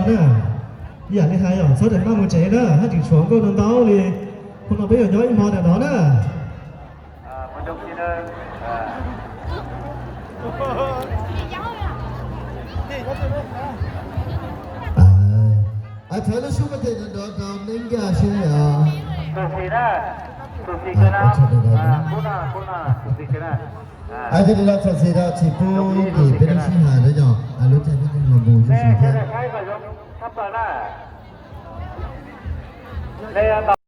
Na, ib yam li hais yog txhob rawm maj mus tsev na, haj tseem tshuav nkauj ntau ntau li. Hmo no peb yuav nyob ib hmo ntawm no na. Thov lub sub koj tes nrov nrov rau neeb nkaj seb os. Yog li no txhom xis rau tsis pub ces peb rov sib hais rau yog lub caij peb yeej los mus zuj zus thiab.